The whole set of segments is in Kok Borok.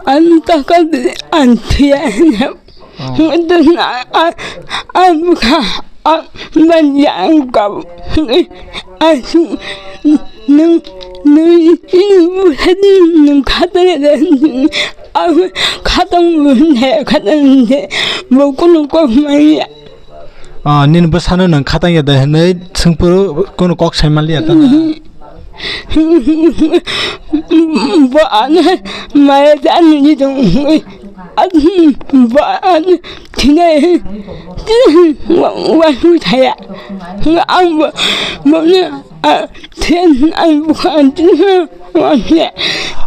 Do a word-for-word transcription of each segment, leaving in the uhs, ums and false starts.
Ang takal ang thiya. Oh. Ang bukha ang banja ang kau. Asung nung nung nung buhadi nung khatang dan. Ang khatang bunhe khatang de. Bokunu kok maya. Ah, nini bwsano nwng khatang ya da hwnwi swngphuru kunu kok sai manliya ta na? Bo ano maya da nini dong. Bo ano thinai wa wa thaya. Ang bo bo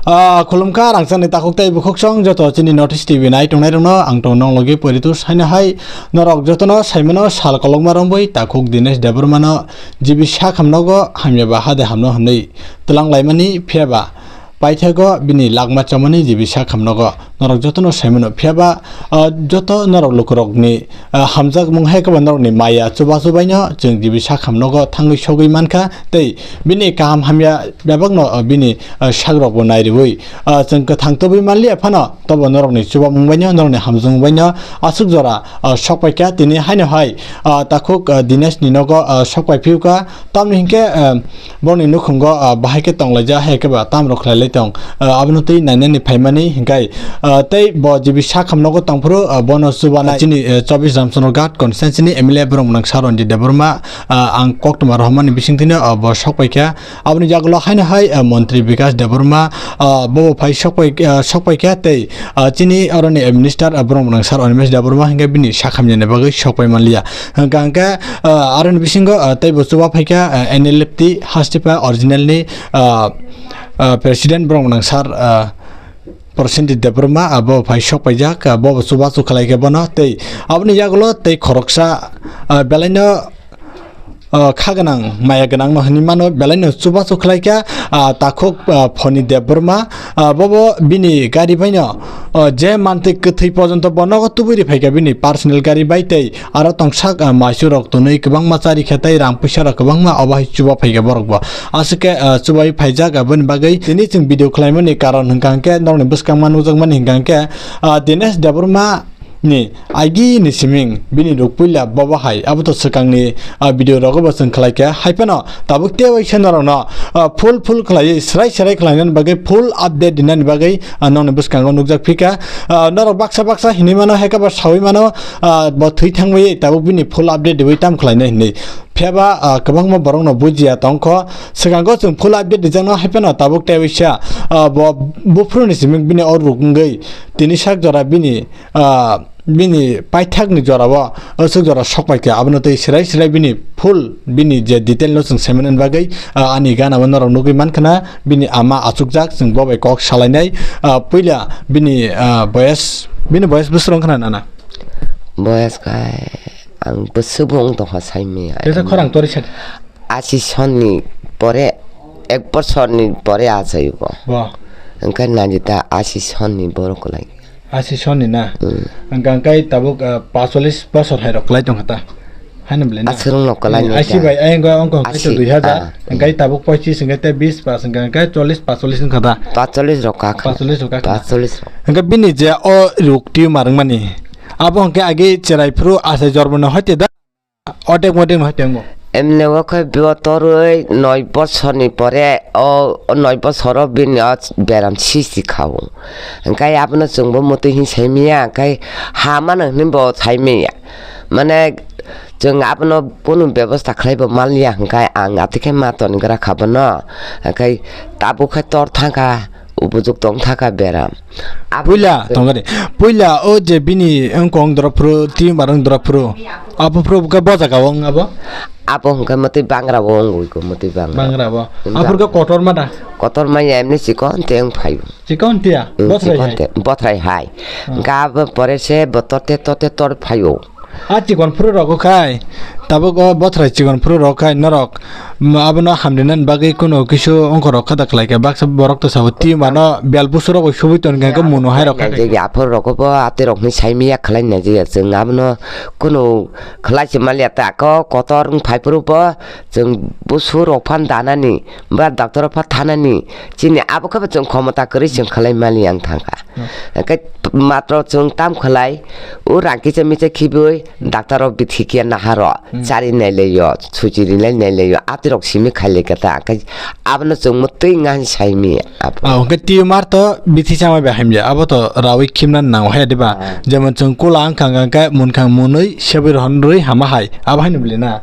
Ah, khulumkha rangchakni takhuk tei bukhuksong joto chini North East T V nai tongnairokno ang tong nong logi poritu saino hai norok jotono saimano sal kolokma romwi takhuk Dinesh Debbarmano G B sakhamnogo hamya ba hade hamno hwnwi twlang laimani phiyaba paithago bini lakma chomani G B sakhamnogo. Norok jotono saimano phiyaba, ah, joto norok lukurokni, ah, hamjakmung hai kebo norokni maya chubachu baino chwng G B sakhamnogo thangwi sogwi mankha tei bini kaham hamya bebakno, ah, bini, ah, sakrokbo nairwi, ah, chwng kwthang tubui manliya phano tobo norokni chubamung baino norokni hamjakmung baino aswk jora, ah, sokpaikha tini haino hai, ah, takhuk, ah, Dinesh ni nogo, ah, sokpai phiukha tamni hinkhe, ah, Borokni nukhungo, ah, bahai khe tonglaijak, hai khe ba tamrok khlailai tong. Ah, abono twi nainani phaimani hinkhe, ah, tei bo G B sakhamnogo tongphuru, ah, bono chubanai chini, eh, chobbish Ramchandra Ghat constituency ni M L A borok mwnang Sir Ranjit Debbarma, ah, ang koktwma rohormani bisingtwino, ah, bo sokpaikha. Aboni yagulo haino hai, ah, montri Bikash Debbarma, ah, bobo phai sokpai, ah, sokpaikha tei, ah, chini oroni, eh, minister, ah, borok mwnang Sir Animesh Debbarma hinkhe bini sakhamyani bagwi sokpai manliya. Hwnkha hwnkhe, ah, aroni bisingo, ah, teibo chuba phaikha, ah, N L F T Hastipa original ni, ah, ah, president borok mwnang Sir, ah, Prosenjit Debbarma, ah, bo phai sok paijak, ah, bo chubachu khlai khe bono tei aboni yagulo tei khoroksa, ah, belaino, ah, kha gwnang maya gwnang no hinwi mano belaino chubachu khlai kha, ah, takhuk, ah, Phoni Debbarma, ah, bobo bini gari baino, ah, je mantwi kwthwi porjonto bo nogo tubui ri phaikha bini personal gari bai tei aro tongsak, ah, maichurok tonwi kwbangma chari khe tei rang puisa rok kwbangma obo hai chuba phaikha borok bo. Aswk khe, ah, chubai phaijak, aboni bagwi tini chwng video khlaimani karon hwnkha hwnkhe norokni bwskangma nukjakmani hwnkha hwnkhe, ah, Dinesh Debbarma ni agi ni siming bini ruk puila bobo hai abo to swkangni, ah, video rogo bo chwng khlai kha. Hai phano tabuk tei waisa norokno, ah, full full khlaiwi srai srai khlainani bagwi full update dinani bagwi, ah, nokni bwskango nukjak phika. Ah, norok baksa baksa hinwi mano, hai khe bo sawi mano, ah, bo thwi thangwi tabuk bini full update diwi tam khlainai hinwi. Phiyaba, ah, kwbangma borokno bujiya tongkho. Swkango chwng full update dijakno hai phano tabuk tei waisa, ah, bo buphuruni simi bini o ruk wngwi tini sak jora bini, ah, bini paithakni jorao aswk jora sok paikha, abono tei srai srai bini full bini je detail no chwng saimanani bagwi, ah, ani gana o norok nugwi mankha na bini ama achukjak chwng bo bai kok salainai, ah, puila bini, ah, boyes, bini boyes bwswk wngkha na nana? Boyes khe ang bwswk bo wng tongkha saimanya. Tesa khorang tori sadi. Ashi sonni pore, ek bosorni pore achaio bo. Bo. Hwnkhe nani ta ashi sonni borok kwlai. Ashi sonni na? Hmm. Hwnkhe ang kai tabuk, ah, pacholis bosor hai rok kwlai tongkha ta. Haino bwlai na? Aswrwng no kwlai ni ashi ta. Bai ayang go ongko hwnkhe to ashi, dui hajar. Ah. Hwnkhe tabuk poichis hwnkhe tei bis pas hwnkhe hwnkhe cholis pacholis wngkha ta. Pacholis rok kakha. Pacholis rok kakha. Pacholis rok. Hwnkhe bini je o ruk tumor wngmani. Abo hwnkhe agi cherai phuru asai jormo no hoite da. Otek motek no hoite wngo. Emne o khe bo torwi noi bosorni pore o noi bosoro bini o beram sisi kha o. Hwnkhe abono chwngbo mwtwi hin saimanya, hwnkhe ha mano hinwi bo saimanya. Mane chwng abono kunu bebosta khlaibo manliya, hwnkhe ang atikhe ma toni gra kha bono. Hwnkhe tabuk khe tor thangkha. Ubujok tong thaka beram. Puila tongari. Puila o je bini wngkong dorophuru, tumor wng dorophuru. Aphuru khe bo jaga o wng abo? Abo hwnkhe mwtwi bangra o wngwi ko, mwtwi bangra. Bangra bo. Wng aphuru khe kotor ma da? Kotor ma ya emni chikon te wng phaio. Chikon tiya? Hmm, bosrai chikon hai. Te, bosrai hai. Hmm. Hwnkhe abo pore se bo torte torte tor phaio. A chikon phuru rogo khai. Tabuk o bothrai chikon phuru rok khai norok, mm, abono hamrinani bagwi kuno kisu ongkhorok kha da khlai kha, baksa borok to sabo twi mano bel busu rok bai subui ton kha, khe muno hai rok kha. Aphuru rok bo atwi rok ni sai miya khlai nai je chwng abono kuno khlai se maliya ta ko kotor wng phai phuru bo chwng busu rok phan danani ba doctor rok pha thanani chini abo khe bo chwng khomota kwrwi chwng khlai maliya wng thang kha. Hwnkhe matro chwng tam khlai, o rang kisa misa khibui, doctor rok bithi kiya naharo, hmm, chari nai leyo, suchi rinai nai leyo, atirok simi khai lekha ta, hwnkhe abono chwng mwtwi ngan saimi abo. Ah, hwnkhe tumor to bithi chamai bai hamya, abo to rawi khimna nango hai diba? Ah. Jemon chwng kula wngkha hwnkhe munkhang munwi sebui rohon rwi hama hai, abo haino bwle na?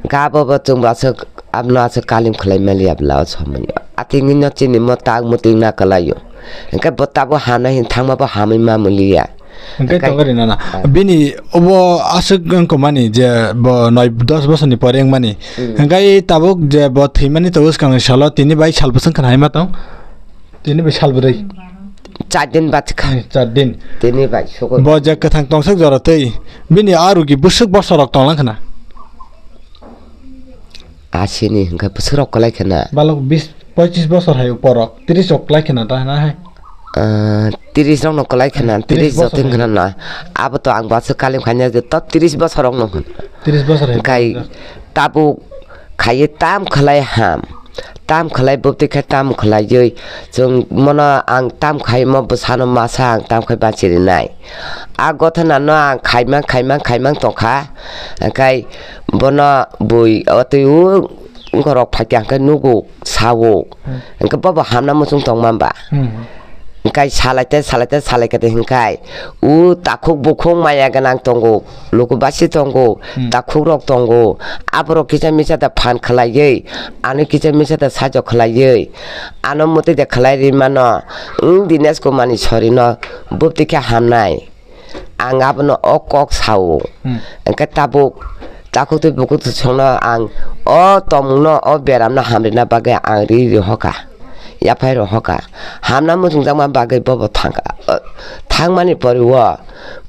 Hwnkhe abo bo chwng bo aswk Abno aswk kalim khlai maliya bwla o somoi o. Atwngwi no chini mo tak mwtwi na kwlai o. Hwnkhe bo tabuk hano hin thangma bo hamwi ma muliya. Hwnkhe tongo ri nana. Ah. Bini obo aswk wngkha mani je bo noi dos bosor ni pore wngmani. Hmm. Hwnkhe tabuk je bo thwimani tabuk swkang ni salo tini bai sal bwswk khna hai ma tong. Tini bai sal bwrwi. Char din bachkha. Hmm, char din. Tini bai sogwi. Bo je kwthang tongsak jora twi. Bini a rugi bwswk bosor rok tonglang khna. Asini hwnkhe bwswk rok kwlai khna. Balok bis, poichis bosor hai upor rok, tris rok kwlai khna ta na hai? Ah, tris rok no kwlai khna, tris tris bosor joteng hai. Khna na. Abo to ang basu kalim khanya je to tris bosor rok no hwn. Tris bosor hai. Hwnkhe tabuk khaiwi tam khlai ham. Tam khlai bwtwi khe tam khlaiwi chwng mono ang tam khai mo bwsano masa ang tam khai bachirinai. A gothanano ang khaimang, khaimang, khaimang tongkha. Hwnkhe bono bui o twi o wngkhorok phaikha hwnkhe nugo, sao. Hmm. Hwnkhe bobo hamna muchung tongma ba? Hmm. Hwnkhe salaite, salaite, salaikha de hwnkhe o takhuk bukhuk maya gwnang tongo, luku basi tongo, hmm, takhukrok tongo, aborok kisa misa da phan khlaiwi, ano kisa misa da sajok khlaiwi, ano mwtwi da khlai ri mano, wng Dinesh Kumar ni sorino bwtwi khe hamnai. Ang abono o kok sao. Hmm. Hwnkhe tabuk takhuk twi bukhuk twi songno ang o tongmungno, o beramno hamrina bagwi ang ri rohokha. Yaphai rohokha. Hamna muchungjakma bagwi bobo thangkha. O, thangmani pore o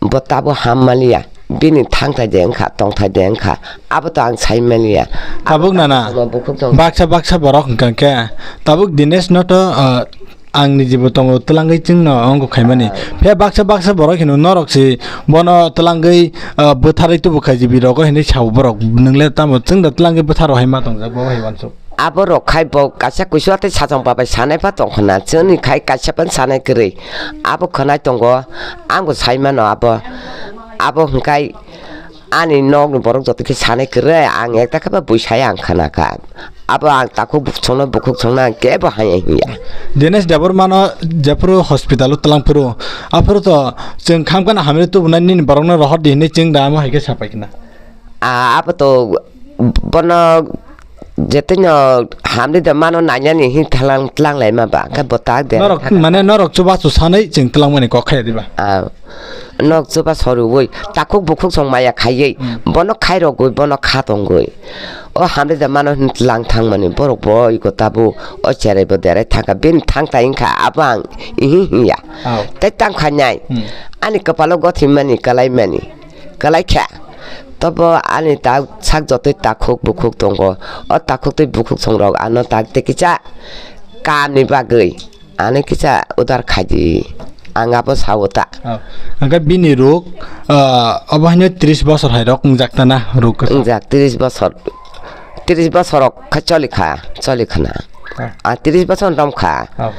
bo tabuk hammaliya. Bini thangthai de wngkha, tongthai de wngkha. Abo to ang sai maliya. Tabuk nana. Bukhuk tong- Baksa baksa borok hwnkha khe. Tabuk Dinesh no to, o, Ang ni jibo tongo twlangwi chwngno ongko khaimani. Ah. Phiya baksa baksa borok hino norok se bono twlangwi, ah, bwtharwi tubu khai jibi rogo hinwi sao borok. Nwngle tamo chwngno twlangwi bwtharo hai ma tongjak bo hai wansuk. Abo rok khai bo kaisa kuisua tei sachang babai sanai pha tongkhna. Chwngni khai kaisa phan sanai kwrwi. Abo khwnai tongo. Ang bo sai mano abo. Abo hwnkhe ani nokni borok joto khe sanai kwrwi, ang ekta khe ba bui sai ang khna kha. Abo ang takhuk songno bukhuk songno ang kebo hai hiya. Dinesh Debbarma no jephuru hospital o twlang phuru, aphuru to chwng khamkha na hamri tubunai nini borok no rohor di hinwi chwng da amo hai khe sapai khna. A, abo to bono Jeto no hamri da mano nanya ni hin tlang, tlang lai ma ba, khe bo tak de. Norok, mane norok chubachu sanai chwng twlang mani kok khaya diba? Ah, nok chuba soru woi, takhuk bukhuk song maya khaiwi, hmm, bono khai rogwi, bono kha tongwi. O hamri da mano hin tlang thang mani, borok bo iko tabu, o cherai bo derai thangkha, bini thang tai wngkha, abo ang ihi hiya. Aw. Tei tang khainai, hmm, ani kwpalo gothi mani, kalai mani. Kwlai kha. Tobo ani tak sak jotoi takhuk bukhuk tongo. O takhuk tei bukhuk songrok ano tak tei kisa kamni bagwi ano kisa udar khaidi. Ang abo sao ta. Oh. Hwnkhe bini ruk, ah, obo haino tris bosor hai rok wngjak ta na ruk kwchak? Wngjak tris bosor. Tris bosor rok kha choli kha, choli khna. Ah. Ah, tris bosor rom kha. Oh.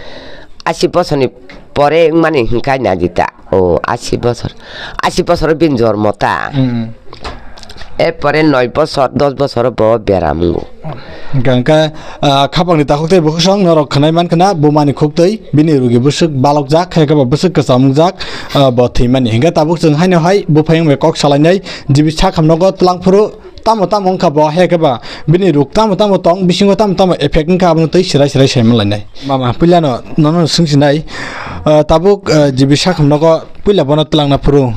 Asi bosorni pore wngmani hwnkhe naidi ta. O, asi bosor. Asi bosor bini jormo ta. Hmm. Erpore noi bosor, dos bosor bo beram wngo. Hwnkhe, ah, khapangni takhuk tei bukhuk song norok khwnai man khna, bumani khuk tei bini rugi bwswk balokjak, khe khe bo bwswk kwcham wngjak, ah, bo thwimani. Hwnkhe tabuk chwng haino hai buphai wngbai kok salainai, jibi sakhamnogo twlang phuru tamo tamo wngkha bo, hai khe ba bini ruk tamo tamo tong, bisingo tamo tamo effect wngkha, abono tei serai serai sai manlainai. Mama, puilano nono swngsinai, ah, tabuk, ah, jibi sakhamnogo puila bono twlangna phuru,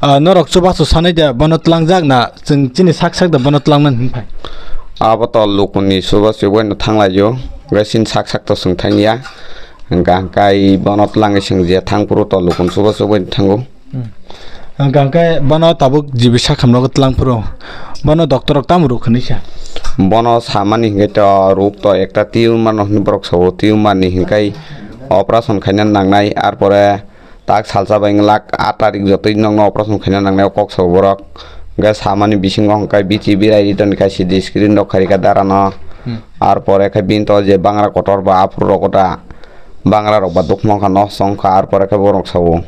ah, norok chubachu sanai de bono twlangjak na, chwng chini sak sak de bono twlangna hinphai? Abo to lukuni chubachu boino thanglaio, chini sak sak to chwng thangya, hwnkha hwnkhe bono twlangwi chwng je thang phuru to lukuni chubachu boino thango. Hmm. Hwnkha hwnkhe bono tabuk jibi sakhamnogo twlang phuru. Bono doctor rok tamo rwk hinwi sa? Bono samani hinkhe to rwk to ekta tumor no hinwi borok sao, tumor ni hinkhai operation khaina nangnai, arpore tak salsa bai wng lakh aat tarik jotoi nokno operation khaina nangnai o kok sao borok. Hinkhe samani bisingo hinkhe B T V rai ri toni khai C T screen rok khai rikha dara no. Hmm. Arpore khe bini to je bangra kotor ba aphuru rok ta bangra rok ba dukma wngkha, nosto wngkha, arpore khe borok sao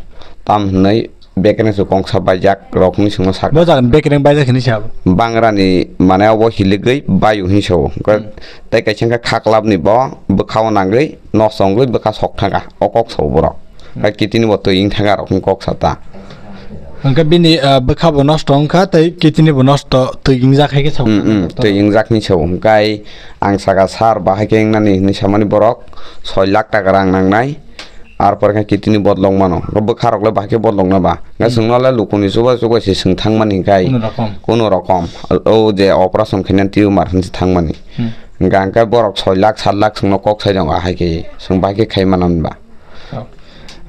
tam hinwi bekereng se kongsa baijak rok hinwi swngno sakha. Bo jagan bekereng baijak hinwi sa bo? Bangrani mane obo hiligwi baio hinwi sao. Hinkhe hmm, tei kaisa hinkhe khaklapni bo bwkhao nangwi nosto wngwi bwkha sok thangkha, o kok sao borok. Hmm. Hinkhe kitini bo twi wng thangkha rok hinwi kok sa ta. Hinkhe bini, ah, bwkha bo nosto wngkha tei kitini bo nosto twi wngjak hai khe sao. Hmm, hmm, twi wngjak hinwi sao. Hinkhe ang sakha sir bahai khe wngnani hinwi samani borok soi lakh taka rang nangnai. Arpore khe kitini bodolok mano. Bwkha rok le bahai khe bodolok na ba? Hinkhe hmm, chwngno le lukuni chubai chubai se swng thangmani hinkhe. Kunu rokom. Kunu rokom. O je operation khainani tumor hinwi se thangmani. Hmm. Hinkhe, hinkhe borok soi lakh, sat lakh chwngno kok sai tongo, ahai khe chwng bahai khe khai mano ba? Oh.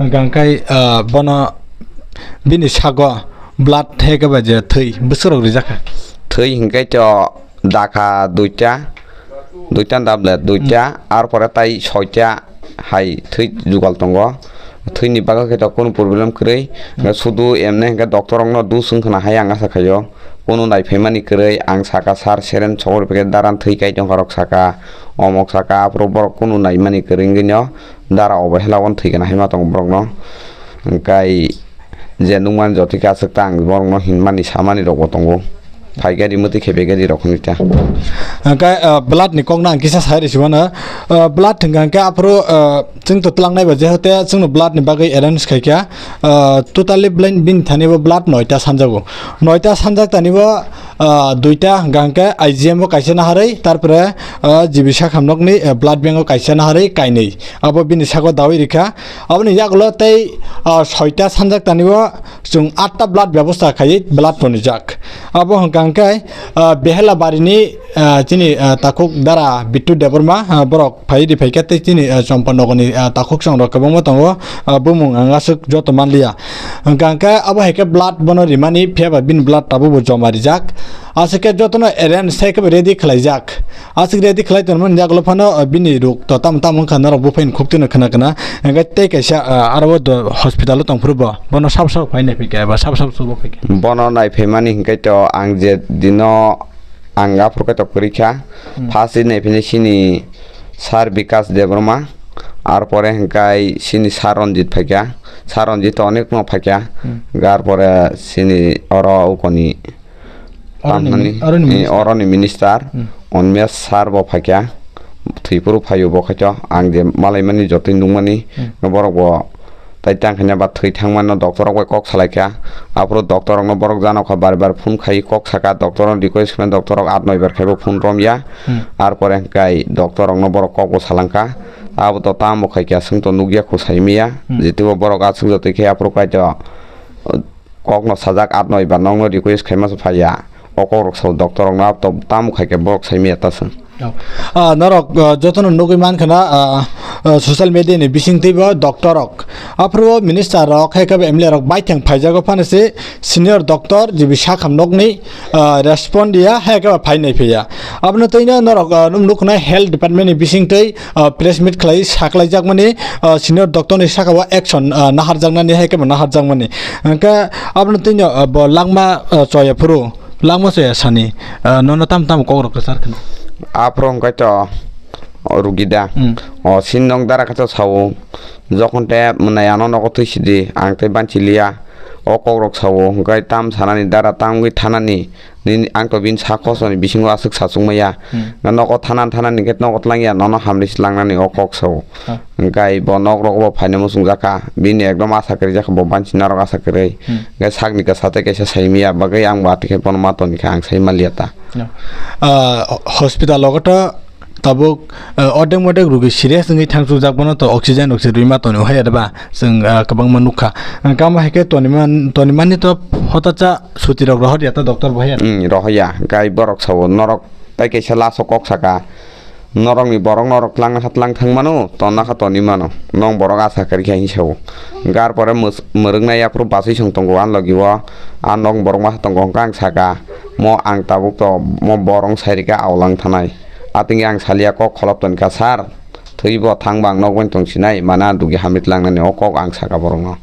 Hinkhe, ah, bono bini sago blood hai khe ba je thwi bwswk rok rijak kha? Thwi hinkhe to dakha duita, duita tablet duita, hmm, arpore tai soita hai thwi jugal tongo. Thwini bagwi khe to kunu problem kwrwi. Hmm. Sudu emne hinkhe doctor rokno dus wng khna hai ang asa khaio. Kunu naiphaimani kwrwi ang sakha sir, seren sogor peke daran thwi kai tongkha rok sakha, omok sakha, aphuru borok kunu naimani kwrwi wngwi no dara obo hela on thwi kana hai ma tongo borokno. Hinkhe je nukmani joto khe aswk ta ang borokno hinmani samani rokbo tongo. Phaikhe rimwtwi khe begedi rok hinwi ta. Hinkhe, ah, blood ni kokno ang kisa sai rw si mano. Ah, blood hinkha hinkhe aphuru, ah, chwng to twlangnai ba jehote chwngno blood ni bagwi arrange khaikha. Ah, totally blind bini thani bo blood noita sanjago. Noita sanjak tani bo, ah, duita hinkha hinkhe I G M o kaisa naharwi, tarpore, ah, G B Sakham nokni, ah, blood bank o kaisa naharwi kainwi. Abo bini sako dawi rikha. Aboni yagulo tei, ah, soita sanjak tani bo chwng atta blood bebosta khaiwi blood tonijak. Abo hwnkha hwnkhe, ah, Behela barini, ah, chini, ah, takhuk dara Bittu Debbarma, ah, borok phai ri phaikha tei chini, ah, Chompa nogoni, ah, takhuk chongrok kwbangma tongo, ah, bumung ang aswk joto manliya. Hwnkha hwnkhe abo hai khe blood bono rimani phiya ba bini blood tabukbo joma rijak. Aswk khe jotono arrange sai khe ready khlaijak. Aswk ready khlai tonmani yagulo phano, ah, bini ruk to tamo tamo wngkha norok buphai ni khuk tino khna khna. Hwnkhe tei kaisa, ah, aro o do hospital o tongphuru bo. Bono sabo sabo phai naiphai kha eba sabo sabo chubo phai kha. Bono naiphaimani hinkhe to ang je dino ang aphuru khe to kwrwi kha. Hmm. First din naiphai sini Sir Bikash Debbarma, arpore hinkhe sini Sir Ranjit phaikha. Sir Ranjit to onek no phaikha. Hmm. Arpore sini oro ukoni Oroni tamnani, min-, oroni eh, minister. Oroni minister, hmm, Onmesh sir bo phaikha, thwipuru phaio bo khaito, ang je malaimani jotoi nukmani, hmm, no borok bo tai tang khaina ba thwi thangmano doctor rok bai kok salaikha, aphuru doctor rokno borok jano kha bar bar phone khai kok saka, doctor rok request khaimani doctor rok aat noi bar khaibo phone romya, hmm, arpore hwnkhe doctor rokno borok kok bo salangkha, abo to tamo khaikha chwng to nukya kho saimaya, hmm, jetibo borok aswk jotoi khe aphuru kaito. Kokno sajak aat noi ba nokno request khaima se phaiya. O kokrok sao doctor rokno abo to tamo khaikhe borok saimaya ta chwng. Oh. Ah, norok, ah, jotono nugwi mankha na, ah, ah, social media ni bisingtwi bo doctor rok. Aphuru minister rok, hai khe M L A rok baithang phaijago phano se senior doctor G B Sakham nokni, ah, respond ya, hai khe phai nai phiya. Abono twino norok, ah, nuk-, nukna health department ni bisingtwi ah, press meet khlai saklaijakmani, ah, senior doctor ni saka o action, ah, naharjaknani hai khe bo naharjakmani. Hwnkhe abono twi no, ah, bo langma, ah, choya phuru, langma choya sani, ah, nono tam tam kok rok kwchar khna. Aphuru hwnkhe to, o rugi da. Hmm. O sin nong dara khe to sao, jokhon te mwnai ano nogo twi sidi, ang tei banchi liya. O kok rok sao, hwnkhe tam sanani dara tam wngwi thanani. Nini, ang to bini sak kochoni bisingo aswk sachukmaya. Hmm. Na nogo thanan thanan hinkhe nogo twlangya, nono hamri se langnani o kok sao. Ah. Hwnkhe bo nok rogo bo phaina muchungjakha. Bini ekdom asa kwrwi jakha, bo banchi narok asa kwrwi. Hmm. Hwnkhe sakni kwsa tei kaisa saimaya, bagwi ang bo atikhe bono ma tonikha, ang sai manliya ta. No. Ah, hospital logo to tabuk, ah, odek modek rugi serious wngwi thangchukjak, bono to oxygen rok se rwima tonwi hai adaba. Chwng, ah, kwbangma nukha. Ang kama hai khe toniman, tonimani to hotacha suti rok rohor ya ta doctor bo hai ya. Hmm, rohor ya. Gai borok sao norok tai kaisa last o kok saka. Norokni borok norok tlangna kha tlang thang mano, tonna kha toni mano. Nong borok asa kari kha hinwi sao. Gar pore mwrwknai yaphuru basui song tongo ani logi o. A nok borok ma tongo hwnkha ang saka. Mo ang tabuk to mo borok sai rikha aulang thanai. Atingya ang salia kok kholop tonkha, "Sir, thwibo thangba ang nokbai tong sinai, mana dugi hamit langnani o kok ang saka borokno."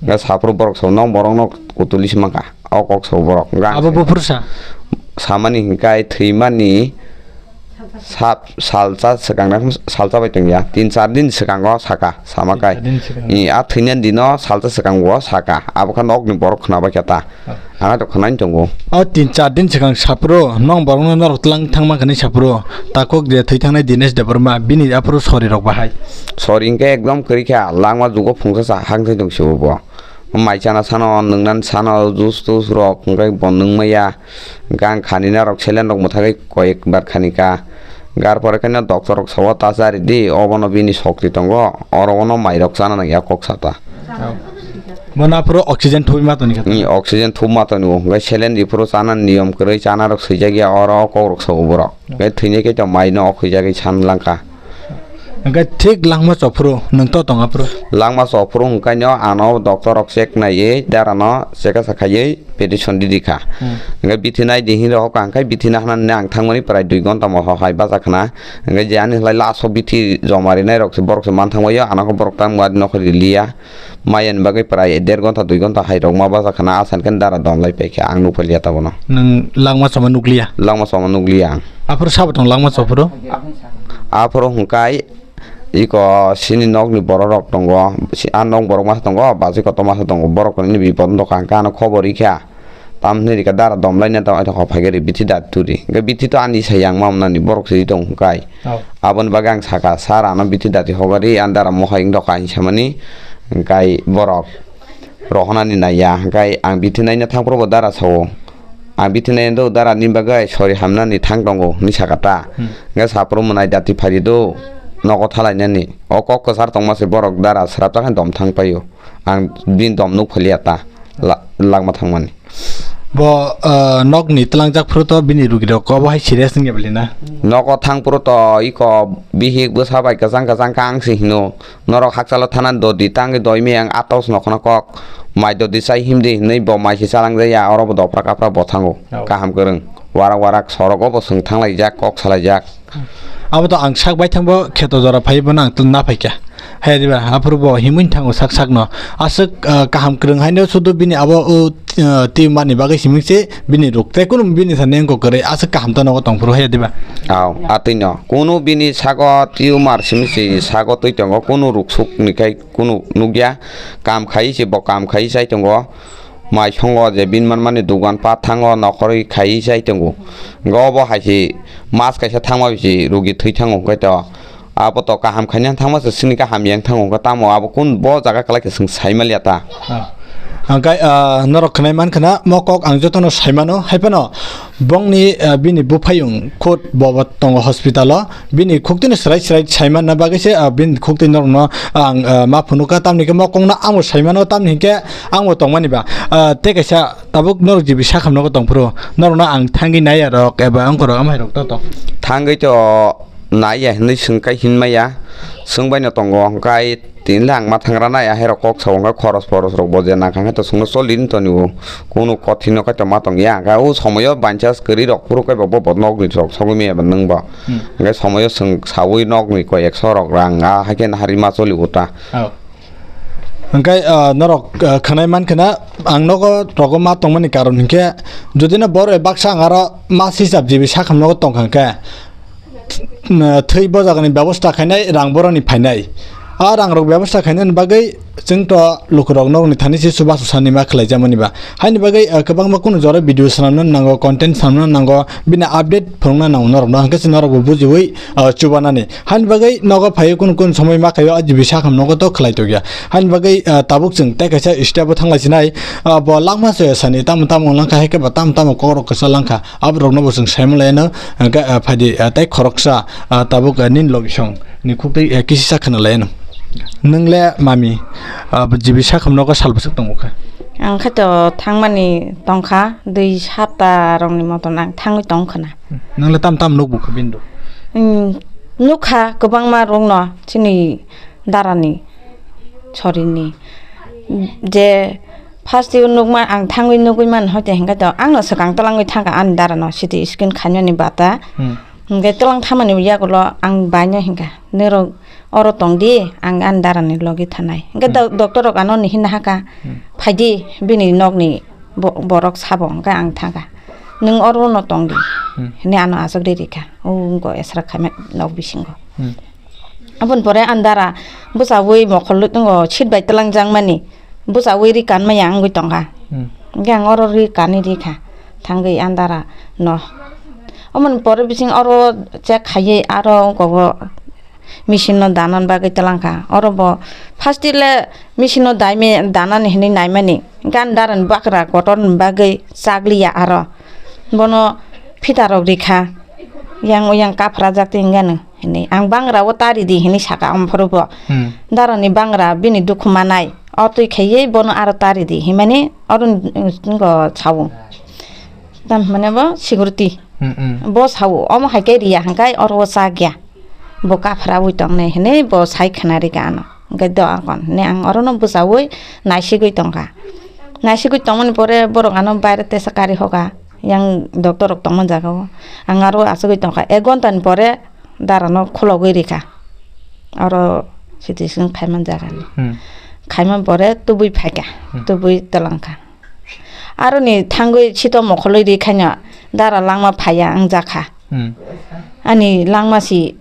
Hwnkhe saphuru borok sao, "Nong borokno kutuli se mankha." O kok sao borok. Hwnkhe ang Abo sai buphuru sa? Samani hwnkhe thwimani sap-, salsa swkang na, salsa bai tongya. Tin char din swkango saka, sama kai. Tin char din swkango. I, a thwinani dino salsa swkango saka. Abo kha nokni borok khwnabaikha ta. Ano to khwnai tongo. O tin char din swkang saphuru, nong borokno norok tlang thangma kani saphuru, takhuk je thwi thangnai Dinesh Debbarma, bini aphuru sori rok bahai. Sori hwnkhe ekdom kwrwi kha, langma jugo phungsa sa hang thai tong sibo bo. Mai chana sano, nwngnani sano, juice tus rok hwnkhe bo nwng maya. Hwnkhe ang khani narok selen rok mwthagwi koyek bar khani kha. Gar pore khe no doctor rok sao ta cha ridi, obono bini sokti tongo, oro ono mai rok chana nangya kok sata. Bono aphuru oxygen thubui ma toni kha. Ni oxygen thub ma toni o, hwnkhe saline rifuru chana niyom kwrwi chana rok swijak ya, oro kok rok sao borok. Hwnkhe thwinai khe to mai no okhwijagwi san langkha. Hwnkhe thik langma chophuru nwng to tong aphuru. Langma chophuru hwnkhe no ano doctor rok check naiwi dara no chekasa khaiwi petition ridi kha. Hmm. Hwnkhe bithi nai di hinwi rok hokha hwnkhe bithi nahna nini ang thangmani prai dui gonta mo hai bacha khna. Hwnkhe je ani hwlai last o bithi joma rinai rok se borok se man thangbai o, ano khe borok tang muadi nokhe riliya. Maya ni bagwi prai der gonta dui gonta hai rok ma bacha khna, asan khe dara dom lai paikha, ang nuk phailiya ta bono. Nwng langma choma nukliya? Langma choma nukliya ang. Aphuru sabo tong langma chophuru? Aphuru hwnkhe iko sini nokni borok rok tongo, si-, a nok borok masa tongo, bachai kotor masa tongo, borok ni bipot wng tongkha, hwnkhe ano khobor rikha. Tamni rika dara dom laina tong, aitha kok phaikhe ri bithi da turi. Hwnkhe bithi to ani sai yang mamnani borok se tong hwnkhe. Oh. Aboni bagwi ang saka, "Sir, ano bithi dati hogari, ang dara mohai wng dokha," hinwi samani. Hwnkhe borok rohonani naiya, hwnkhe ang bithi naina thangphuru bo dara sao. Ang bithi naina do dara ni bagwi sori hamnani thang tongo hinwi saka ta. Hmm. Hwnkhe saphuru mwnai dati phari do nogo thalainani. O kok kwchar tongma se borok dara swrapsa khe dom thang paio. Ang bini dom nuk phailiya ta. La-, langma thangmani. Bo, ah, nokni tlangjak phuru to bini rugi rok obo hai serious wngya bwlwi na? Nogo thang phuru to iko bihik bwsa bai kwchang kwchang kha ang se hino, "Norok hakchalo thana dodi tangwi doi meyang atos nokhno kok, mai dodi chai himdi," hinwi bo mai se chalangjaya, oro bo dophra kaphra bo thango. Oh. Kaham kwrwng. Warak warak sorogo bo swng thanglaijak, kok salaijak. Abo to ang sak baithang bo kheto jora phai bono ang tun na phaikha. Hai diba, aphuru bo himwi thango sak sakno. Aswk, ah, kaham kwrwng haino sudu bini abo, o, ah, tumor ni bagwi simi se bini ruk. Tei kunu bini thani wngkha kwrwi, aswk kaham ta nogo tongphuru hai diba. Aw, atwino. Kunu bini sago tumor simi se sago twi tongo, kunu ruk suk ni khai kunu nukya. Kam khai se bo kam khai chai tongo. Mai songo je bini manmani dogan pat thango, nokhorwi khai chai tongo. Hwnkhe obo hai se mas kaisa thangma bisi rugi thwi thango, hwnkhe to abo to kaham khaina thangma se sini kaham yang thango, hwnkhe tamo abo kun bo jaga kwlai khe chwng sai manliya ta. Ah. Hwnkhe, ah, norok khwnai man khna mo kok ang jotono sai mano, hai phano bongni, ah, bini buphayung khud bo bo tongo hospital o. Bini khuktwino swrai swrai saimanna bagwi se, ah, bini khuktwi norokno ang, ah, ma phunukha, tamni hwnkhe mokongno amo saimano, tamni hwnkhe amo tongmani ba. Ah, tei kaisa tabuk norok jibi sakham nogo tongphuru, norokno ang thangwi naiya rok eba wngkhorok amai rok to tong? Thangwi to naiya hinwi swngkai hinmaya, swngbaino tongo, hwnkhe Tini le ang ma thangra nai, ahai rok kok sao, hwnkhe khoros poros rok bo je nang kha khe to chwngno choli wng toni o, kunu kothino khe to ma tong ya, hwnkhe o somoyo bancha kwrwi rok phuru khe bo, bo, bo nok ni rok sogwi maya bo nwng bo. Hmm. Hwnkhe somoyo chwng saui nok ni koi ekso rok rang, ah, hai khe nahari ma choli o ta. Oh. Hwnkhe, ah, norok, ah, khwnai man khna, ang nogo rogo ma tongmani karon hinkhe, jodi no boro baksa ang aro mas hisab jibi sakham nogo tong kha khe, thwi bojagani bebosta khainai, rang boroni phainai. A rang rok bebosta khainani bagwi chwng to lukurok nokni thani se chubachu sani ma khlai jamani ba. Haini bagwi, ah, kwbangma kunu jora video swnamna nango, content swnamna nango, bini update phunukna nango norokno, hwnkhe se norokbo bujiwi, ah, chubanani. Haini bagwi nogo phaiwi kunu kunu somoi ma khaio, a jibi sakham nogo to khlai tokya. Haini bagwi, ah, tabuk chwng tei kaisa step o thanglai sinai, ah, bo langma soya sani tamo tamo wnglang kha, hai khe bo tamo tamo kokrok kwchar lang kha. Aborokno bo chwng saimalaino, ah, ga-, ah, phaidi, ah, tei khoroksa, ah, tabuk, ah, nini logisong ni khuktwi, ah, kisisa khwnalaino. Nwng le mami, ah, bo jibi sakham nogo sal bwswk tongo kha? Ang khe to thangmani tongkha, dui sapta rokni moton ang thangwi tong khna. Nwng le tam tam nukbo kha bini rok? Hmm, Nukha kwbangma rokno chini darani sorini je first o nukma ang thangwi nugwi man hoite hwnkhe to angno swkang twlangwi thangkha ani darano C T scan khainani bata. Hmm. Hwnkhe twlang thamani yagulo ang baino hwnkha, "Norok oro tongdi, ang ani darani logi thanai." Hwnkhe Hmm. do-, doctor rok ano ni hinna hakha, Hmm. "Phaidi bini nokni bo-, borok sabo," hwnkhe ang thangkha. "Nwng oro no tong di," Hmm. hinwi ano aswk ri rikha. O wngkha esra khaima nok bisingo. Hmm. Aboni pore ani dara bwchaui mokol tongo, seat bai twlangjakmani. Bwchaui ri kanmaya wngwi tongkha. Hmm. Hwnkhe ang oro ri kanwi rikha. Thangwi ani dara no. Aboni pore bising oro check khaiwi aro wngkha o machine no danan bagwi twlangkha. Oro bo first le machine no daime, danani hinwi naimani. Hwnkhe ani darani bakra kotorni bagwi chakliya aro. Bono phita rok rikha. Yang uyang kaphrajak twi hwnkhe hinwi. Ang bangra o tari di hinwi saka, omo phuru bo. Hmm. Darani bangra bini dukhu manai. O twi khaiwi bono aro tari di hinmani oro, mm, ngo sao. Tam hinmani bo security. Hmm, hmm. Bo sao, omo hai khe riya hwnkhe oro o chakya. Bo kaphraui tongnai hinwi bo sai khna rikha ano. Hwnkhe do akon hinwi ang orono bwchaui naisigwi tongkha. Naisigwi tongmani pore borok ano baire tesa kari hoka. Yang doctor rok tongma jaga o. Ang aro asugwi tongkha. Ek ghonta ni pore dara no khulogwi rikha. Oro C T scan khaiman jaga ni. Hmm. Khaiman pore tubui phaikha. Hmm. Tubui twlangkha. Aroni thangwi sito mokholwi ri khaino dara langma phaiya wngjakha. Hmm. Ani langma si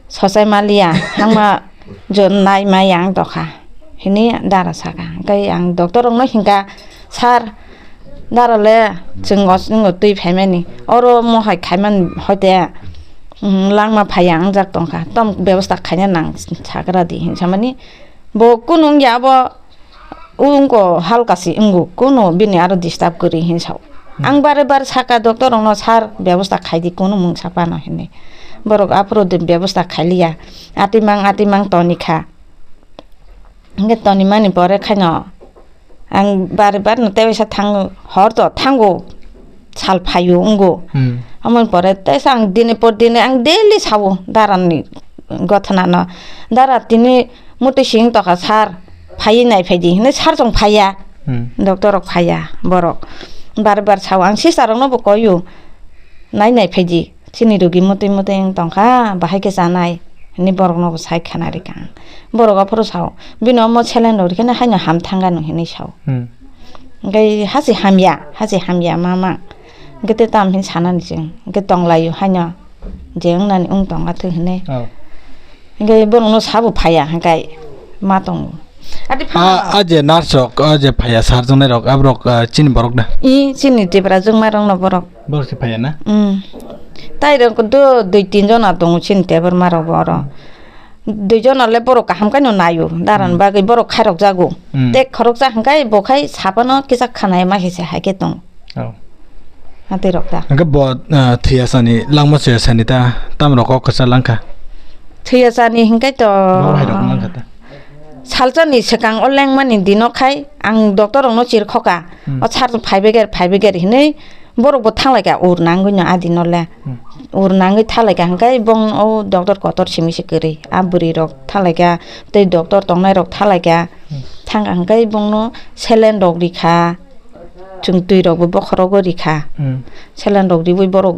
sochai maliya, langma jon nai maya wng tokha. Hini dara saka. Hwnkhe ang doctor rokno hinkha, "Sir, dara le chwng os-, wng twi phaimani. Oro mohai khaiman hoite, mm, langma phaiya wngjak tongkha. Tom bebosta khaina nang sakra di," hinsamani. Bo kunu wngya abo. Wngkha halka si wngo, kunu bini aro disturb kwrwi hinwi sao. Hmm. Ang bare bare saka doctor rokno, "Sir, bebosta khaidi, kunu mungsa phano," hinwi. Borok aphuru de bebosta khailiya. Atimang, atimang tonikha. Hwnkhe tonimani pore khaino ang bare bare no teisa thango, hor to thango. Sal phaio wnggo. Hmm. Amoni pore teisa ang dini por dini ang daily sao darani gothanano. Dara tini muti sing tokha sir, phaiwi nai phaidi hinwi sir chwng phaiya. Hmm. Doctor rok phaiya borok. Bar bar sao ang sister rokno bo koio. Nai nai phaidi. Chini rogi muti muti wng tongkha, bahai khe chanai. Hinwi borokno bo sai khana rikha ang. Borok aphuru sao. Bini omo saline rok rikhe haino ham thangano hinwi sao. Hmm. Hwnkhe hachi hamya, hachi hamya mama. Hwnkhe tei tamo hinwi sanani chwng. Hwnkhe tonglaio haino je wngnani wng tong atwk hinwi. Oh. Hwnkhe borokno sabo phaiya hwnkhe ma tongo. Adi phano. A, a je nurse rok, a je phaiya sarjaknai rok, aborok, ah, chini borok da? I chini Tipra jwngma rokno borok. Borok se phaiya na? Mm. Tai rok do dui tin jona tongo chini Debbarma rok bo oro. Dui jona le borok kaham khe no naio, daran bagwi borok khairok jago. Mm. Tek khorok cha hwnkhe bo khai sapano kisa khanai ma khe se hai khe tong. Oh. Atwi rok ta. Hwnkhe bo, ah, thwiya sani, langma thwiya sani ta, tamo rok kok kwchar langkha? Thwiya sani hwnkhe to. Bo hai rok langkha ta. Salsa ni swkang o lengmani dino khai ang doctor rokno chirkhoka. Hmm. O sar phaibeger, phaibeger hinwi borok bo thanglaikha ur nangwi no adino le. Hmm. Ur nangwi thanglaikha hwnkhe bong o doctor kotor simi se kwrwi. A bwrwi rok thanglaikha tei doctor tongnai rok thanglaikha. Hmm. Thangkha hwnkhe bongno saline rok rikha. Chwng twi rok bo bokhorogo rikha. Hmm. Saline rok riwi borok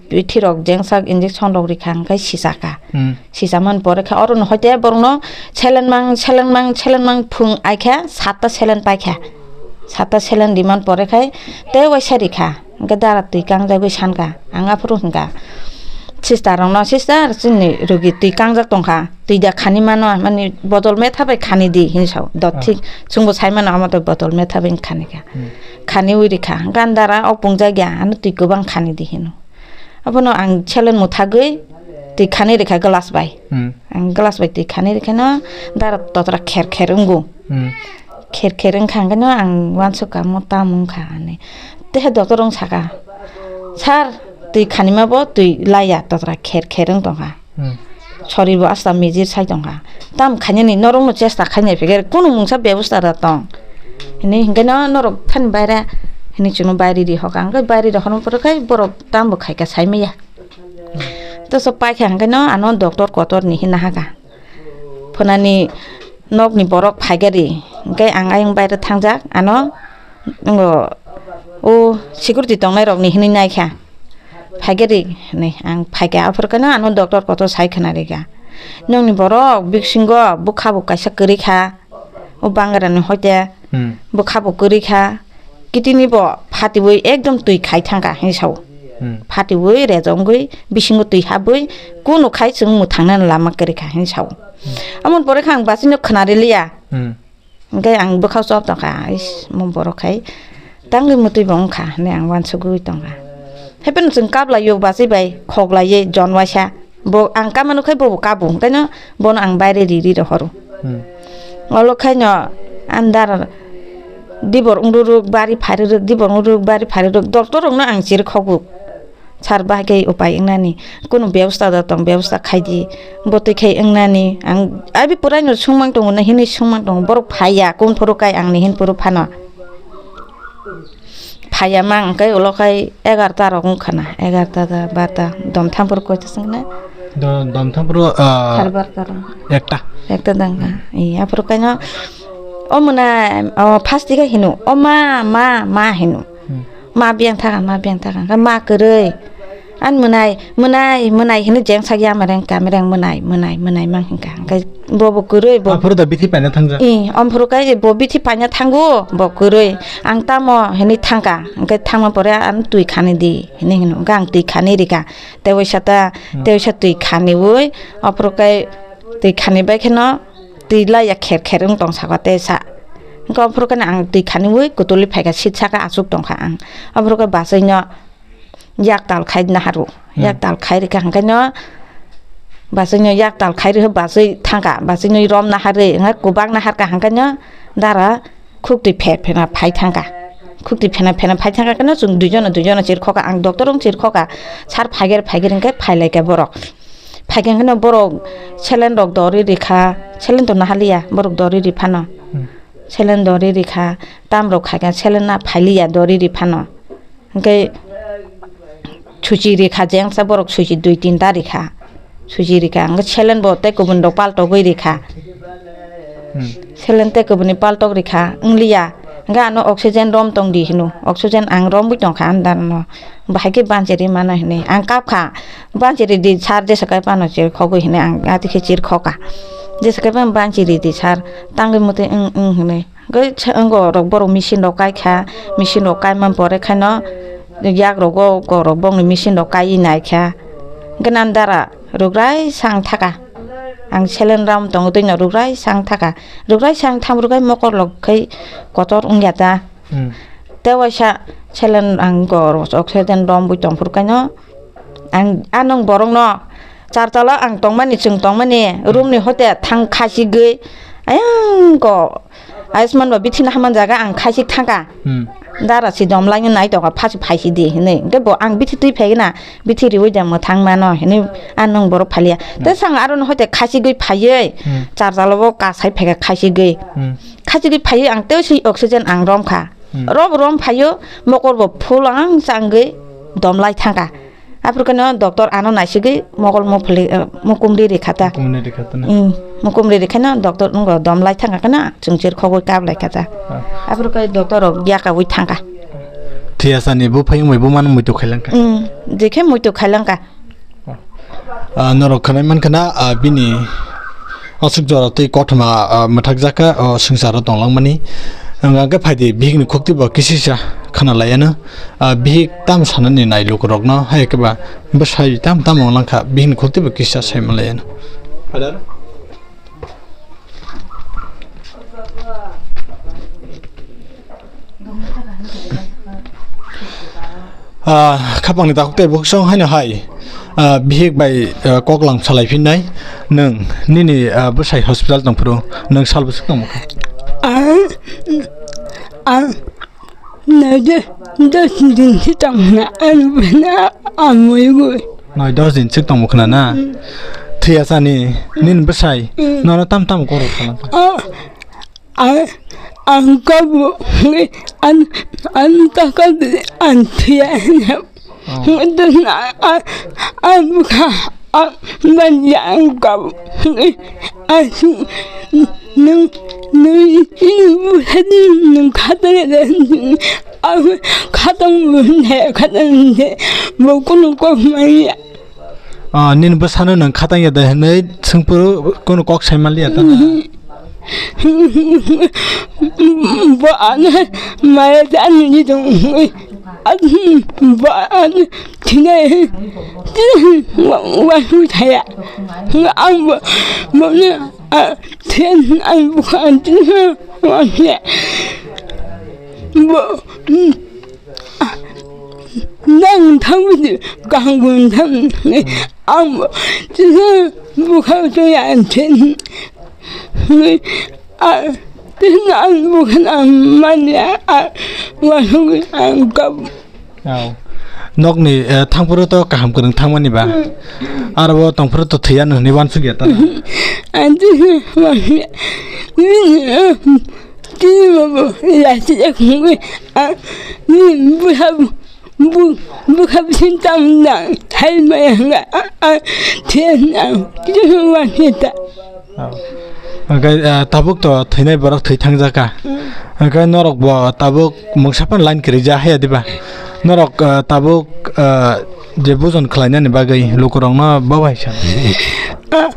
bithi rok jengsak injection rok rikha hwnkhe sisaka. Hmm. Sisamani pore khe oro no hoite borokno saline mang, saline mang, saline mang phung aikha satta saline paikha. Satta saline rimani pore khai tei waisa rikha. Hwnkhe dara twi kangjagwi sankha. Ang aphuru hwnkha sister rokno, "Sister, chini rogi twi kangjak tongkha. Twi da khani mano, mani bodol metha bai khani di," hinwi sao. Dot Ah. thik chwngbo sai mano, omo to bodol metha bai khani kha. Hmm. Khaniwi rikha. Hwnkhe ani dara o pungjak ya, ano twi kwbang khani di hino. Abono ang saline mwthagwi twi khani rikha glass bai. Hmm. Ang glass bai twi khani rikha no dara totra kher kher wngo. Hmm. Kher kher wngkha hwnkhe no ang uansukha mo tamo wngkha hinwi. Teha doctor rok saka, "Sir, twi khanima bo twi laiya totra kher kher wng tongkha." Hmm. Sorir bo asta mijir sai tongkha. Tam khainani norokno chesta khainai phikhe kunu mungsa bebosta da tong. Hinwi hwnkhe no norok thani baire hinwi chwngno baire ri hoka. Hwnkhe baire ri horma pore khai borok tambo khaika sai maya. Toso paikha hwnkhe no ano doctor kotor ni hinna hakha. Phunani nokni borok phaigari, hwnkhe ang ayang baire thangjak, ano, ngo, o security tongnai rokni hinwi naikha. Phaigari hinwi ang phaikha, aphuru khe no ano doctor kotor sai khna rikha. Nokni borok bisingo bwkha bo kaisa kwrwi kha. O bangrani hoite Hmm. bwkha bo kwrwi kha, kitini bo phatiwi ekdom twi khai thangkha hinwi sao. Hmm. Phatiwi rejongwi bisingo twi habwi kunu khai chwng mwthangna lama kwrwi kha hinwi sao. Hmm. Amoni pore kha ang bachino khna riliya. Hmm. Hwnkhe ang bwkhao chop tongkha, is mo borok khai tangwi mwtwi bo wngkha hinwi ang uansugwi tongkha. Hapheno chwng kaplaio bachwi bai khoklaiwi jon waisa. Bo ang kama nukhe bobo kabo, hwnkhe no bono ang baire ri ri rohoro. Hmm. Olo khaino andar dibor wngrwrwk bari phairwrwk, dibor wngrwrwk bari phairwrwk, doctor rokno ang chirikhogo. Sir, bahai khe upai wngnani, kunu bebosta da tong, bebosta khai di, bo twi khai wngnani. Ang abi puraino swngmang tongo na hinwi swngmang tongo, borok phaiya, kung phuru kai ang ni hin phuru phano. Phaiya mang hwnkhe ulo khai egarta rok wngkha na, egarta da, barta, dom thampur koita swngna? Do-, dom thampur, ah, Sar barta rok. Ekta. Ekta dangkha. Iya, aphuru kaino, o mwnai, o, first diga hino, o ma, ma, ma hino. Hmm. Ma biyang thakha, ma biyang thakha, hwnkhe ma kwrwi. Ani mwnai, mwnai, mwnai hinwi jeng sak ya mereng ka mereng mwnai, mwnai, mwnai mang hwnkha. Hwnkhe bobo kwrwi, bo Aphuru da bithi paina thangjak? Ih, omphuru kai bo bithi paina thango, bo kwrwi. Ang tamo hinwi thangkha, hwnkhe thangma pore ang twi khani di hinwi hino. Hwnkhe ang twi khani rikha. Tei waisa ta, Hmm. tei waisa twi khaniwi, aphuru kai twi khani bai kheno twi laiya kher kher wng tong sakha tei sa. Hwnkhe aphuru khe ang twi khaniwi kutulwi phaikha, sit saka achuk tongkha ang. Aphuru khe bachwino yak tal khai naharu. Hmm. Yak tal khai rikha hwnkhe no bachwino yak tal khai rikha, bachwi thangkha, bachwino rom naharwi hwnkhe kubak naharkha hwnkhe no dara khuk twi pher phena phai thangkha. Khuk twi phena phena phai thangkha khe no chwng duijono duijono chirkhokha, ang doctor rok chirkhokha, sir phaiger phaiger hwnkhe phailaikha borok. Phaikhe hwnkhe no borok saline rok dori rikha, saline to nahaliya, borok dori riphano. Hmm. Saline dori rikha, tam rok khaikha, saline na phailiya dori riphano. Hwnkhe suchi rikha, jengsa borok suchi dui tinta rikha. Suchi rikha, hwnkhe saline bo tei kubun rok paltogwi rikha. Hmm. Saline tei kubuni paltok rikha, wngliya. Hwnkhe ano oxygen rom tongdi hino. Oxygen ang romwi tongkha andar no. Bahai khe banchi ri mano hinwi. Ang kapkha. Banchi ridi sir, jesa kai phano chirkhogwi hinwi ang ati khe chirkhokha. Jesa kai phano banchi ridi sir. Tangwi mwtwi wng wng hinwi. Hwnkhe sa-, wng rok borok machine rok kaikha. Machine rok kaimani pore khaino yak rogo borok bongni machine rok kaiwi naikha. Hwnkhe nandara. Rukrai sang thaka. Ang saline ram tongo, twi no rukrai sang thaka. Rukrai sang tham rukrai mokol rok khai kotor wngya ta. Hmm. Tei waisa saline ang kor oxygen rom bwi tong phuru kaino. Ang anong borok no char tala ang tongmani, chwng tongmani room ni hote thang khasi gwi. Ayang ko Ayushman bo bithi no haman jaga ang khaisik thangkha. Hmm. Dara si dom laino nai tongkha, phasi phaisi di hinwi. Hwnkhe bo ang bithi twi phaigwna, bithi riwi de mwthang mano hinwi ang nung borok phaliya. Hmm. Tei sang aro no hoite khaisigwi phaiwi, Hmm. charjalo bo kasai phaikha khaisigwi. Hmm. Khaisigwi phaiwi ang tei si oxygen ang romkha. Hmm. Rom rom phaio, mokol bo full ang changwi dom lai thangkha. Aphuru khe no doctor ano naisigwi mokol muphli, eh, mukum ri rikha ta. Mukum ri rikha ta na? Hmm, mukum ri rikha no doctor wngkha dom lai thangkha kheno chwngchir khogwi kap lai kha ta. Ah. Aphuru khe doctor rok yakaui thangkha. Thiyasani buphai wngbai bumano muitu khailangkha. Hmm, jekhe muitu khailangkha. Ah, norok khwnai mankha na, ah, bini aswk jora tei kothoma, ah, mwthakjak kha, o swngcharo tonglangmani. Ang khe phaidi bihikni khukti bo kisisa khna laiano. Ah, bihik tam sanani nai lukurokno, hai khe ba bwsai tam tam wng langkha, bihikni khukti bo kisa sai manlaiano. Ah, khapangni takhuk tei bukhuk song haino hai, ah, bihik bai, ah, koklam salai phinnai, nwng nini, ah, bwsai hospital tongphuru nwng sal bwswk tongmukha? Ang, ang, Naidi, dos din si tongna, ano bana amoi goi. Noi dos din sik tongmukha na? Mm. Thiyasani, nini bwsai, Mm. nono tam tam korok khalang. Ah, ah, ang kabu, an, an takal an thiya. Oh. Ngadana, ah, ah, bukha. Ah, manya ang kau. Asu nung nung ini buhadi nung khatang ada. Aku khatang buhne khatang de. Bokunu kok manya. Ah, nini bwsano nung khatang ya da hinwi sungpuru kunu kok sai maliya ta. Bo ano maya ta ani ni dong. Bo ano thina wa wa hu thaya. Ang bo bo na a thina ang bo kan thina wa ya. Bo nang thang di kang gun thang. Ang bo thina bo kha to ya thina. Ah, tini ang bukan ang manya, ah, wasung ang kap. Oh. Nokni, eh, thangphuru to kaham kwrwng thangmani ba? Hmm. Aro bo tongphuru to thwiya nwnwi wansukya ta? Ang tini wasung, tini, eh, tini bo bo, ya, tini, eh, ah, ni buha, Bu, bwkha bising tam na, thai maya hwnga, a, a, thai na, kisa wa thai ta. Oh. Hwnkhe, ah, tabuk to thwinai borok thwi thangjak kha. Mm. Hwnkhe norok bo tabuk mungsa phano line kwrwi ja haya diba? Norok, ah, tabuk, ah, je bujon khlainani bagwi lukurokno bo bai sa. A,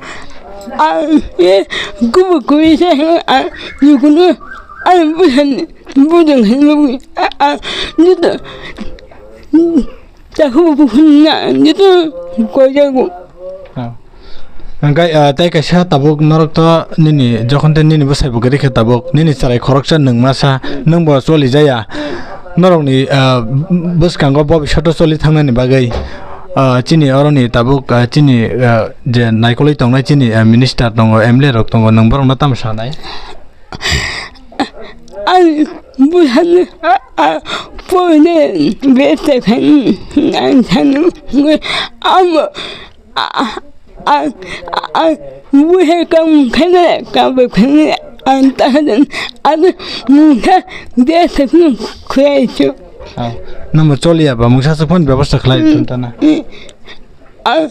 a, e, kubu kui se, a, yukunu, a, bujon, bujon, a, a, nito. Tahu bukhunna nito kojago. Ah. Hwnkhe, ah, tei kaisa tabuk norok to nini jokhon tei nini bwsai bo kwrwi khe tabuk nini chwrai khoroksa nwng masa nwng bo choli jaya. Norokni, ah, bwskango bobishoto choli thangnani bagwi, ah, chini oroni tabuk, ah, chini, ah, je naikolwi tongnai chini, ah, minister tongo, M L A rok tongo, nwng borokno tamo sanai? Ang buhan a, a, pone bete khan ang thanu amo a, a, a, a, buhe kam khane kam khane ang tahan ang mungha bete khun khwaichu. Ah, namo choliya ba mungsa se phone bebosta khlai tun tana. Ang,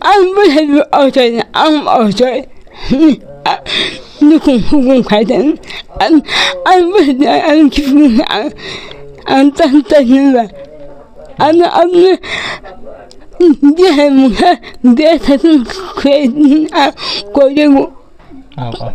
ang bwsai ojai, ang ojai. Nukung hukung kaitan. Ang, ang bwsai, ang kipung, ang, ang tan tan nila. Ang, ang, dia hai mungha, dia hai mungha, kwe, ang, kwe, Ah, ah.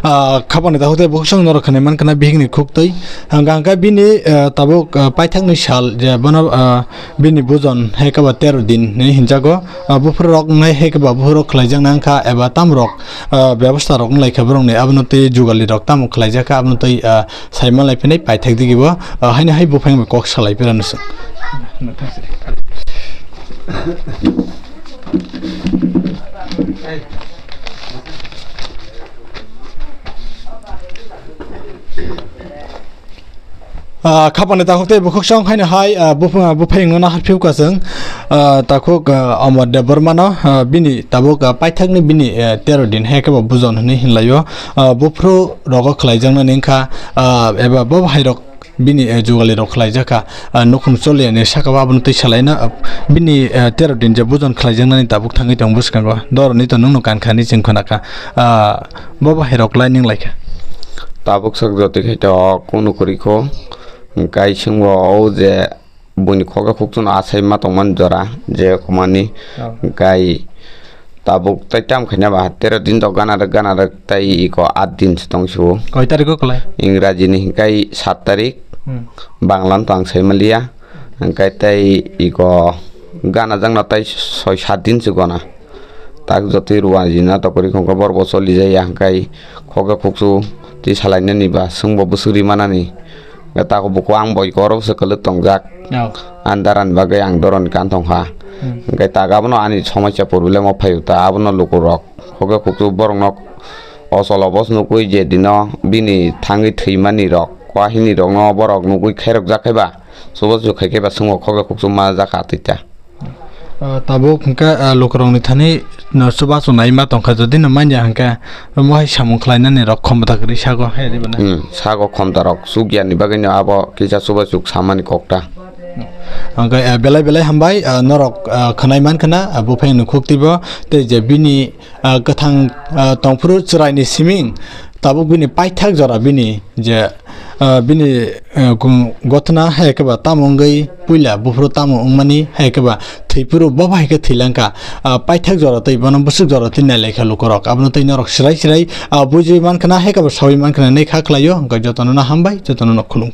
Ah, khapani takhuk tei bukhuk song norok khwnai mankha na bihikni khuktwi. Hwnkha hwnkha bini, ah, tabuk, ah, paithakni sal je bono, ah, bini bujon hai khe ba tero din hinwi hinjago. Ah, buphuru rok wngnai hai khe ba buphuru rok khlaijaknai wngkha eba tam rok, ah, bebosta rok wnglaikha borokni abono twi jugali rok tamo khlaijakha abono twi, ah, saima laiphinai paithak digi bo, ah, haino hai buphang bai kok salai phirano se. Ah, khapani takhuk tei bukhuk song haino hai, ah, buphang, ah, buphang no nahar phiu ka chwng, ah, takhuk, ah, Amar Debbarma no, ah, bini tabuk, ah, paithakni bini, eh, tero din hai khe bo bujon hinwi hinlaio, ah, buphuru rogo khlaijaknani wngkha, ah, eba bo hai rok bini, eh, jugali rok khlaijakha, ah, nukhung choliya ni saka o abono twi salaina, ah, bini, eh, tero din je bujon khlaijaknani tabuk thangwi tongo bwskango. Doroni to nwngno kankha hinwi chwng khwnakha. Ah, bo bo hai rok lai ning laikha. Tabuk sak jotoi khai to kunu kwrwi kho. Hwnkhe swngo o je buini khokhe khukchwno achai ma tongmani jora je khumani. Oh. Hwnkhe tabuk tai tam khaina ba tero din to gana rwk gana rwk tai iko aat din se tong su. Koi tarik o kwlai? Ingraji ni hwnkhe saat tarik, hmm. Bangla no to ang sai manliya. Hwnkhe tai iko gana jakno tai soi saat din se gona. Tak jotoi ruwa jina to kwrwi khongkhe borok bo choli jaya hwnkhe khokhe khukchu twi salainani ba chwngbo bwswk ri manani. Hwnkhe tako buku ang boi koro se kwlwk tongjak. Oh. Ani dara ni bagwi ang doroni kan tongkha. Hmm. Hwnkhe tak abono ani somosa problem o phaio ta abono lukurok khokhe khukchu borokno ochol obos nukwi je dino bini thangwi thwimani rok kwahini rokno borok nukwi khairok jak khe ba chubachu khai khe ba chwngbo khokhe khukchu ma jakha twi ta. Ah, tabuk hwnkhe, ah, lukurokni thani no chubachu nai ma tongkha, jodi no manya hwnkhe omo hai samung khlainani rok khomta kwrwi sago hai diba na? Hmm, sago khomta rok chukya ni bagwi no abo kisa chubachu samani kok ta. Hwnkhe, ah, belai belai hambai, ah, norok, ah, khwnai mankha na, ah, buphang ni khuk twibo, tei je bini, ah, kwthang, ah, tongphuru chwraini siming, tabuk bini paithak jora bini je, ah, bini, ah, gung-, gothna hai khe ba tamo wngwi puila buphuru tamo wngmani hai khe ba thwiphuru bo bai khe thwilangkha, ah, paithak jora tei bono bwswk jora tei nailaikha lukurok. Abono tei norok swrai swrai, ah, bujui mankha na hai khe ba saui mankha na hinwi kha khlaio, hwnkhe jotono no hambai, jotono no khulumkha.